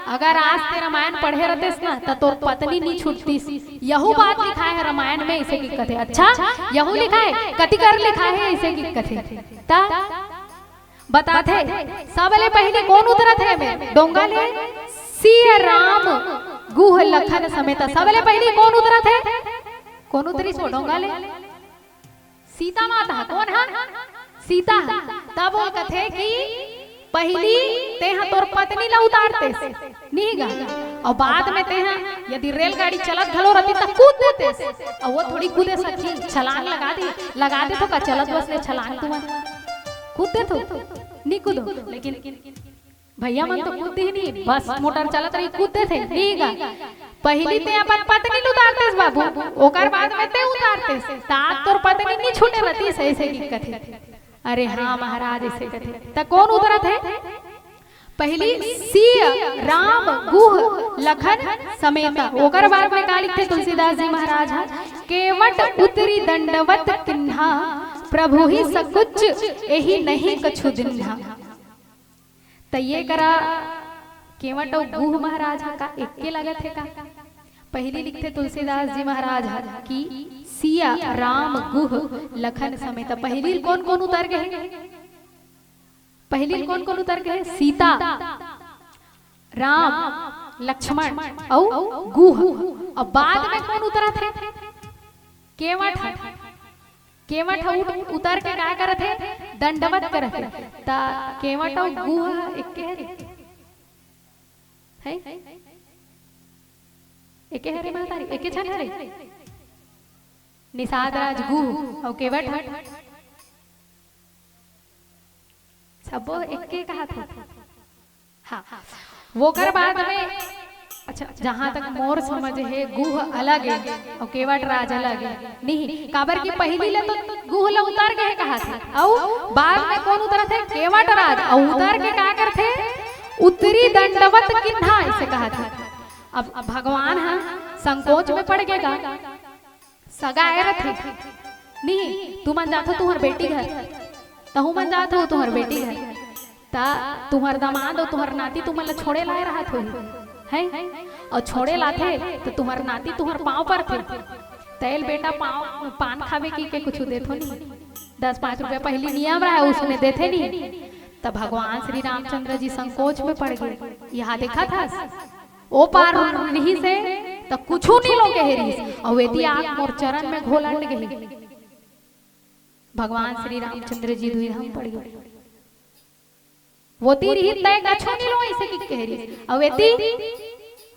अगर आज ते रामायण पढ़े रहतेस ना, त तोर पत्नी नी छूटतीस।" यहू बात लिखाय हे रामायण में, अइसे कि कथे। अच्छा, यहू लिखाय हे, कति कर लिखाय हे, अइसे कि कथे। त बताथे, सबले पहिली कोन उतरत हे एमे? डोंगा ले, सिय राम गुह लखन समेत। सबले पहिली कोन उतरत हे? कोन उतरिस ओ डोंगा ले? सीता माता। कोन ह? सीता ह। तब वो कथे कि पहिली तेहा तोर पत्नी ला उतारतेस, नहीं गा? अउ बाद में तेहा यदि रेलगाड़ी चलत घलो रहती त कूद देतेस। अउ वो थोड़ी कूदे सकही, छलांग लगा दी, लगा देथो का चलत बस ले छलांग तुमन? कूद देथो? नहीं कूदो। लेकिन भैया मन तो कूदते ही नहीं, बस मोटर चलत रही, कूद देथे, नहीं गा। पहिली ते अपन पत्नी ल उतारतेस बाबू, ओकर बाद में ते उतारतेस, तात तोर पत्नी नहीं छूटे रहतीस, अइसे कि कथे। अरे हाँ महाराज, अइसे कथे। त कोन उतरत हे? पहिली सिय राम गुह लखन समेत। ओकर बाद में का लिखथे तुलसीदास जी महाराज ह? "केवट उतरी दंडवत किन्हा, प्रभु ही सकुच एहि नहीं कछु दिन्हा।" त ये करा केवट अउ गुह महाराज ह का एके लगत हे का? पहिली लिखथे तुलसीदास जी महाराज ह कि सिया राम गुह लखन समेत। पहिली कोन कोन उतर गे हे? पहिली कोन कोन उतर गे हे? सीता, राम, लक्ष्मण अउ गुह। अउ बाद में कोन उतरत हे? केवट ह। केवट ह उठ, उतर के का करत हे? दंडवत करत हे। त केवट अउ गुह ह एके हरे? है? एके हरे महतारी? एके झन हरे? निषाद राज गुह अउ केवट ह? सबो एके कहत हे। हाँ, वोकर बाद में, अच्छा, जहाँ तक मोर समझ हे, गुह अलग हे अउ केवट राज अलग हे। नहीं, काबर कि पहिली ले तो गुह ल उतर गे हे कहत हे, अउ बाद में कोन उतरत हे? केवट राज। अउ उतर के का करथे? उतरी दंडवत किन्हा, अइसे कहत हे। अब भगवान ह संकोच में पड़ गे गा। सगा आए रथे, नहीं, तुमन जाथो तुंहर बेटी घर, तहू मन जाथो तुंहर बेटी घर, त तुंहर दमाद अउ तुंहर नाती तुमन ला छोड़े लाए रहत होही, हैं? अउ छोड़े लाथे त तुंहर नाती तुंहर पाँव परथे, त एला बेटा पाँव, पान खाबे कहिके कुछु देथो नहीं। दस पाँच रुपया पहिली नियम रहय, उसने देथे नहीं। त भगवान श्री रामचंद्र जी संकोच में पड़ गे। यहाँ देखत हस, ओ पार रिहिस हे, त कुछु नहीं लो कहे रिहिस, अउ एती आके मोर चरण में घोलंड गे। भगवान श्री रामचंद्र जी दुविधा में पड़ गे। ओती रिहिस त कुछु नहीं लो, अइसे कहिके कहे रिहिस, अउ एती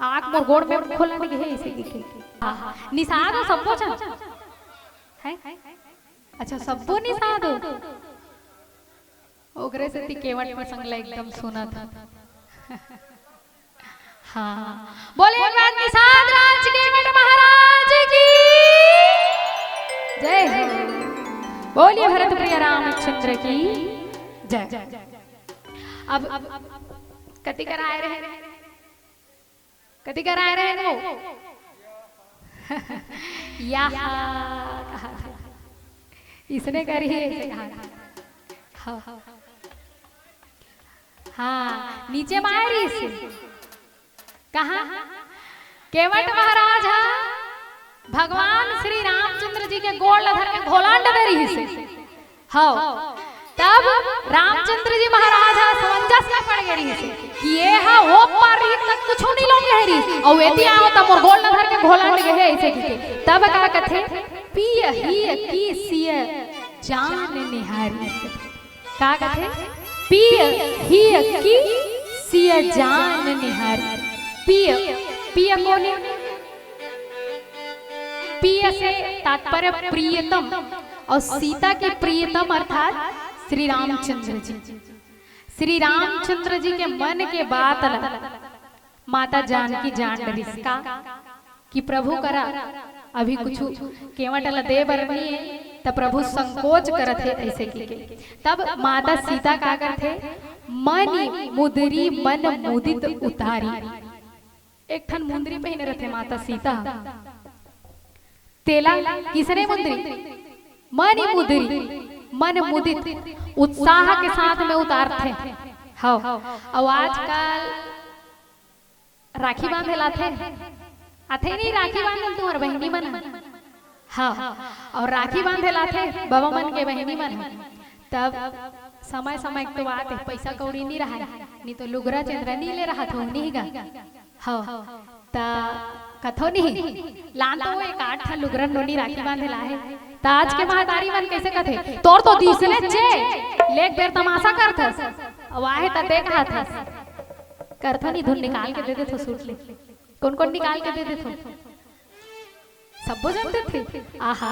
आके मोर गोड़ में घोलंड गे, अइसे कहिके। हाँ, हाँ। निषाद हो सब्बो झन? हैं? अच्छा, सब्बो निषाद हो। ओकरे सेती केवट प्रसंग ला एकदम सुनत हन। हाँ, बोले एक बार निषाद राज केवट महाराज की जय हो। बोलिए भरत प्रिय रामचंद्र की जय। अब, अब कति कराए रहे, कति कराए रहे वो? यहाँ कहा था। इसने करी है, इसे कहा था। हाँ। हाँ, नीचे मारिस। कहाँ? केवट महाराज हा भगवान श्री रामचंद्र जी के गोड़ ल धर के घोलंड दे रिहिस हे। हव। तब रामचंद्र जी महाराज हा समंजस में पड़ गे रिहिस हे कि ये हा ओ पार रिहिस त कुछु नहीं लो कहे रिहिस, अउ एती आए त मोर गोड़ ल धर के घोलंड गे हे, अइसे कहिके। तब का कथे, पिय हिय की सिय जान निहारी। का कथे? पिय हिय की सिय जान निहारी। पिय, पिय कोन हे? पिय से तात्पर्य प्रियतम, अउ सीता के प्रियतम अर्थात श्री रामचंद्र जी। श्री रामचंद्र जी के मन के बात ला माता जानकी जान डरिस का कि प्रभु करा अभी कुछु केवट ल दे बर नइ हे, त प्रभु संकोच करत हे अइसे कहिके। तब माता सीता का करथे, मनि मुदरी मन मुदित उतारी। एक ठन मुंदरी पहिने रथे माता सीता, तेला किसने मुंदरी? मनि मुदरी, मन मुदित, उत्साह के साथ में उतारथे। हव, अउ आजकल राखी बांधे ल आथे, आथे नहीं राखी बांधे ल तुंहर बहिनी मन? हाँ, अउ राखी बांधे ल आथे बबा मन के बहिनी मन। तब समय समय तो आथे, पैसा कौड़ी नहीं रहय, नहीं तो लुगरा चंदरा नहीं ले रहत हो, नहीं गा? हाँ, त कथो नहीं, लान तो एक आठ ठन लुगरा नोनी राखी बांधे ल आहे। त आज के महतारी मन कइसे कथे, तोर तो दिसने चे, लेक बेर तमाशा करथस, अउ आहे त देख हाथस। करथो नहीं, धुन निकाल के दे देथो सूट ले। कोन कोन निकाल के दे देथो? सब्बो झन देथे। आहा,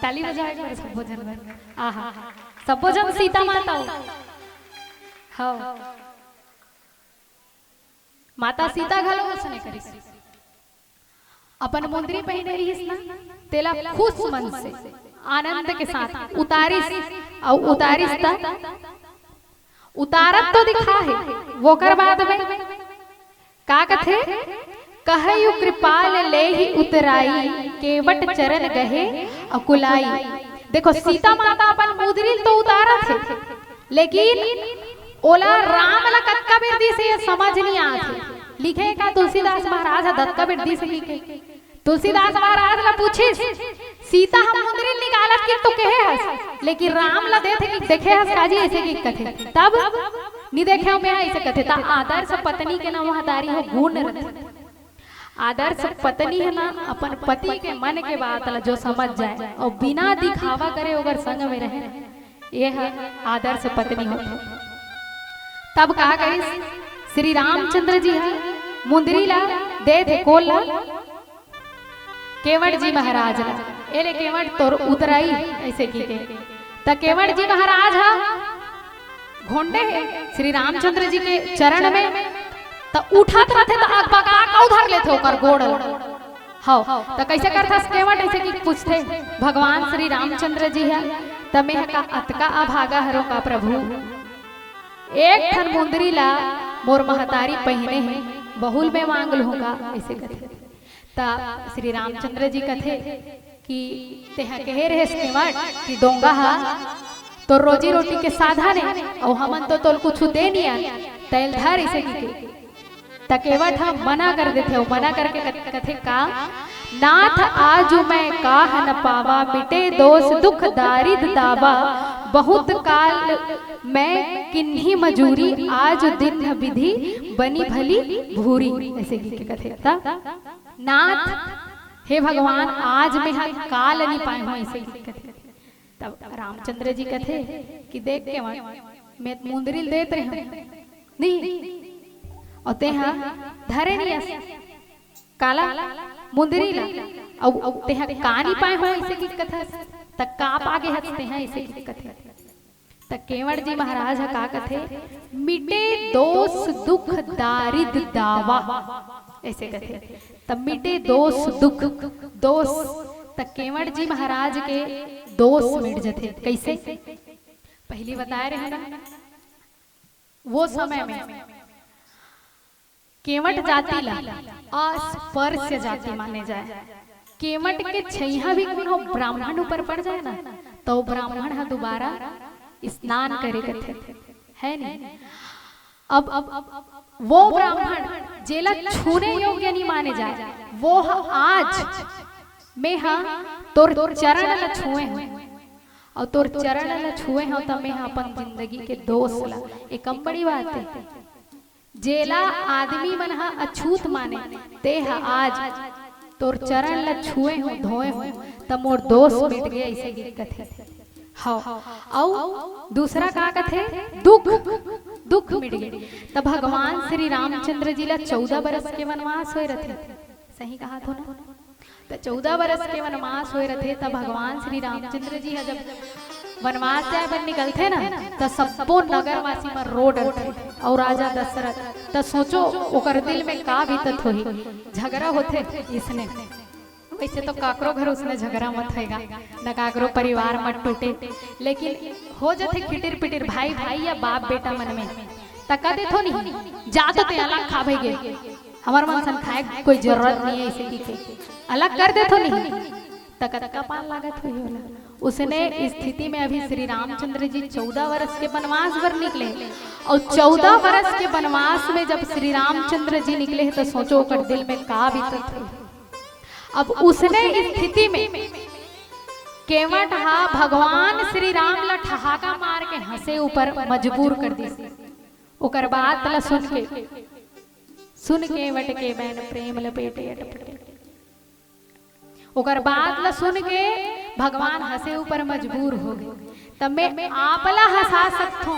ताली बजाओ एक बार सब्बो झन बर। आहा, सब्बो झन सीता माता हो। हव। माता सीता घलो उसने करिस। अपन मुंदरी पहिने रिहिस ना, तेला खुश मन से, आनंद के साथ उतारिस, अउ उतारिस त उतारत तो दिखा हे, वोकर बाद में का कथे? कहयु कृपाल लेहि उतराई, केवट चरण गहे अकुलाई। देखो, सीता माता अपन मुंदरी ल तो उतारत हे, लेकिन ओला राम ला कतका बेर दिस हे, ये समझ नहीं आत हे। लिखे का तुलसीदास महाराज ह दतका बेर दिस हे लिखे। तुलसीदास महाराज ला पूछिस, सीता ह मुंदरी ल निकालत कि तो कहे हस, लेकिन राम ला देथे कि देखे हस काजी, अइसे कि कथे। तब नहीं देखे हंव मैं, अइसे कथे। त आदर्श पत्नी के ना महतारी हो गुण रथे। आदर्श पत्नी हे ना, अपन पति के मन के बात ला जो समझ जाए अउ बिना दिखावा करे ओकर संग में रहे, ये ह आदर्श पत्नी होथे। तब का कहिस, श्री रामचंद्र जी ह मुंदरी ला देथे कोन ला? केवट जी महाराज ला। ए ले केवट तोर उतराई, अइसे कहिके। त केवट जी महाराज ह घोंडे हे श्री रामचंद्र जी के चरण में, त उठत रथे त अकबका के धर लेथे ओकर गोड़। हव, त कइसे करथस केवट, अइसे कहिके पूछथे भगवान श्री रामचंद्र जी ह। त मैं ह का अतका अभागा हरों का प्रभु, एक ठन मुंदरी ला मोर महतारी पहिने हे, बहू ल मैं मांग लूं का, अइसे कथे। त श्री रामचंद्र जी कथे, कि तेहा कहे रहेस केवट कि डोंगा ह तोर रोजी रोटी के साधन हे, अउ हमन तो तोल कुछु दे नइ आन, तैल धर, अइसे कहिके। त केवट ह मना कर देथे, अउ मना करके कथ-, कथे का, "नाथ आजु मैं काह न पावा, मिटे दोष दुख दारिद दावा, बहुत काल मैं किन्ही मजूरी, आजु दिन विधि बनी भली भूरी," अइसे कहिके कथे। त नाथ, हे भगवान, आज मेंहा काल नइ पाए हों, अइसे कहिके कथे। तब रामचंद्र जी कथे कि देख केवट, मैं मुंदरी ल देत रहेंव, नहीं, अउ तेहा धरे नइ अस। काला? मुंदरी ला। अउ, अउ तेहा का नइ पाए हों, अइसे कहिके कथस? त का पा गे हस तेहा, अइसे कहिके कथे। त केवट जी महाराज ह का कथे? "मिटे दोष दुख दारिद दावा," अइसे कथे। त मिटे दोष दुख, दोष, त केवट जी महाराज के दोष मिट जथे। कइसे? पहिली बताए रहेंव ना, वो समय में केवट जाति ला अस्पर्श जाति माने जाए। केवट के छइहां भी कोनो ब्राह्मण ऊपर पड़ जाए ना, त ओ ब्राह्मण ह दुबारा स्नान करे कथे, हे नहीं? अब, अब वो ब्राह्मण जेला छूने योग्य नइ माने जाए, वो ह आज मेंहा तोर चरण ला छुए हों, अउ तोर चरण ला छुए हों, त मेंहा अपन जिंदगी के दोष ला, ए कम बड़ी बात हे? जेला आदमी मन ह अछूत माने, तेहा आज तोर चरण ल छुए हों, धोए हों, त मोर दोष मिट गे, अइसे कहिके कथे। हव, अउ दूसरा का कथे? दुख, दुख मिट गे। त भगवान श्री रामचंद्र जी ला चौदह बरस के वनवास होए रथे, सही कहत हों ना? त चौदह बरस के वनवास होए रथे, त भगवान श्री रामचंद्र जी ह जब वनवास जाए बर निकलथे ना, त सब्बो नगरवासी मन रो डरथे। अउ राजा दशरथ, त सोचो ओकर दिल में का बीतत होही। झगरा होथे इसने, वइसे तो काकरो घर उसने झगरा मत होय गा, न काकरो परिवार मत टूटे, लेकिन हो जथे खिटिर पिटिर भाई भाई या बाप बेटा मन में, त का देथो नहीं, जा तो ते अलग खा भई गे, हमर मन सन खाए के कोई जरूरत नइ हे, अइसे कहिके अलग कर देथो नहीं, त कतका पार लागत होही ओला। उसने स्थिति में अभी श्री रामचंद्र जी चौदह वर्ष के वनवास बर निकले, अउ चौदह वर्ष के वनवास में जब श्री रामचंद्र जी निकले हे, त सोचो ओकर दिल में का बीतत होही। अब उसने स्थिति में केवट हा भगवान श्री राम ला ठहाका मार के हंसे ऊपर मजबूर कर दिस। ओकर बात ला सुन के, सुन केवट के बैन प्रेम लपेटे अटपटे। ओकर बात ला सुन के भगवान हंसे ऊपर मजबूर हो गे। त मैं आप ला हंसा सकथों,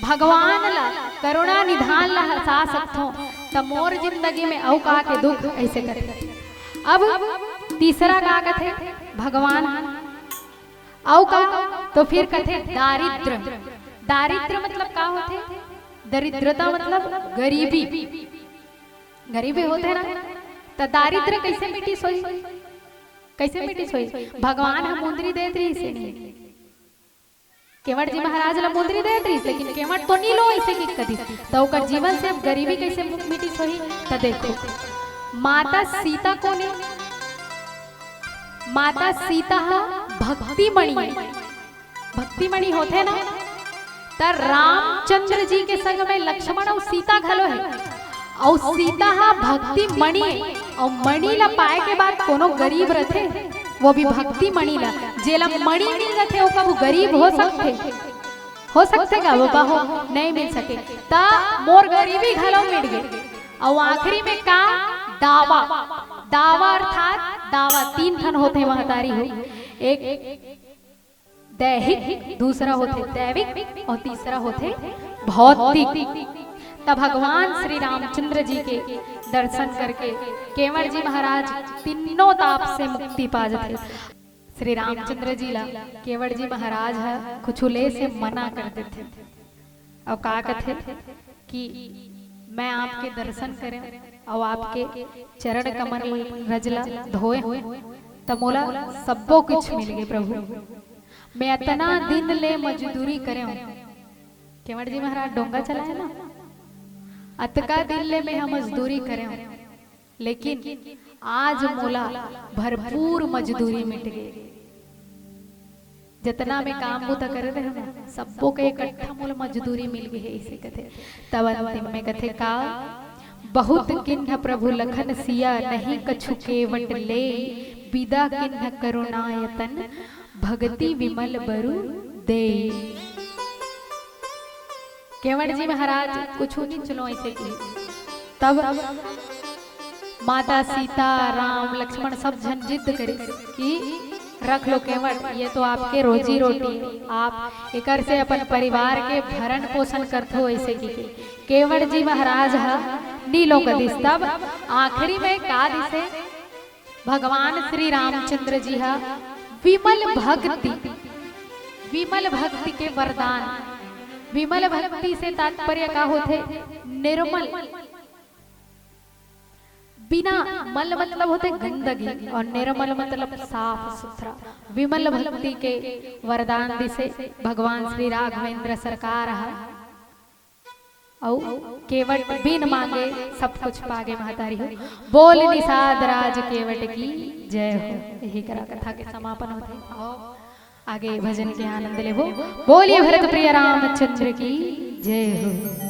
भगवान ला, करुणा निधान ला हंसा सकथों, त मोर जिंदगी में अउ का के दुख, अइसे कथे। अब तीसरा का कथे भगवान, अउ का? तो फिर कथे दारिद्र। दारिद्र मतलब का होथे? दरिद्रता मतलब गरीबी। गरीबी होथे ना, त दारिद्र कइसे मिटिस होही? कइसे मिटिस होही? भगवान ह मुंदरी देत रहिस हे नहीं, केवट जी महाराज ला मुंदरी देत रहिस, लेकिन केवट तो नइ लो, अइसे कहिके कथिस। त ओकर जीवन से अब गरीबी कइसे मु-, मिटिस होही? त देखो, माता सीता कोन ए? माता सीता ह भक्तिमणि ए। भक्तिमणि होथे ना, त रामचंद्र जी के संग में लक्ष्मण अउ सीता घलो हे। अउ सीता ह भक्तिमणि ए, अउ मणि ला पाए के बाद कोनो गरीब रथे, वो भी भक्तिमणि ला, जेला मणि मिल जथे, वो कभू गरीब हो सकथे? हो सकथे का बाबा हो? नइ मिल सके। त मोर गरीबी घलो मिट गे। अउ आखिरी में का? दावा। दावा अर्थात दावा तीन ठन होथे महतारी हो, एक दैहिक, दूसरा होथे दैविक अउ तीसरा होथे भौतिक। त भगवान श्री रामचंद्र जी के दर्शन करके केवट जी महाराज तीनों ताप से मुक्ति पा जथे। श्री रामचंद्र जी ला केवट जी महाराज ह कुछु ले से मना कर देथे। अउ का कथे कि मैं आपके दर्शन करेंव अउ आपके चरण कमल रज ला धोए हों, त मोला सब्बो कुछ मिल गे प्रभु। मैं अतना दिन ले मजदूरी करेंव, केवट जी महाराज डोंगा चलाए ना, अतका दिन ले मैं ह मजदूरी करेंव, लेकिन आज मोला भरपूर मजदूरी मिल गे। जतना मैं काम बूता करे रहे ना, सब्बो के इकट्ठा मोला मजदूरी मिल गे हे, ऐसे कथे। तब अंतिम में कथे का, बहुत किन्ह प्रभु लखन सिया, नहीं कछु केवट ले, बिदा किन्ह करुणायतन, भगति विमल बरु दे। केवट जी महाराज कुछ नहीं चलो ऐसे की। तब माता सीता, राम, लक्ष्मण सब झन जिद करिस कि रख लो केवट, ये तो आपके रोजी रोटी है, आप एकर से अपन परिवार के भरण पोषण करथो, ऐसे की। केवट जी महाराज ह नी लो कदिस। तब आखिरी में का दिसे, भगवान श्री रामचंद्र जी ह विमल भक्ति, विमल भक्ति के वरदान। विमल भक्ति से तात्पर्य का होथे? निर्मल। बिना, मल मतलब होथे गंदगी और निर्मल मतलब साफ सुथरा। विमल भक्ति के वरदान दिसे भगवान श्री राघवेंद्र सरकार ह। अउ केवट बिन मांगे सब कुछ पागे महतारी हो। बोल निषाद राज केवट की जय हो। यही करा कथा के समापन होथे। आओ आगे भजन के आनंद लेबो। बोलिए भरत प्रिय रामचंद्र की जय हो।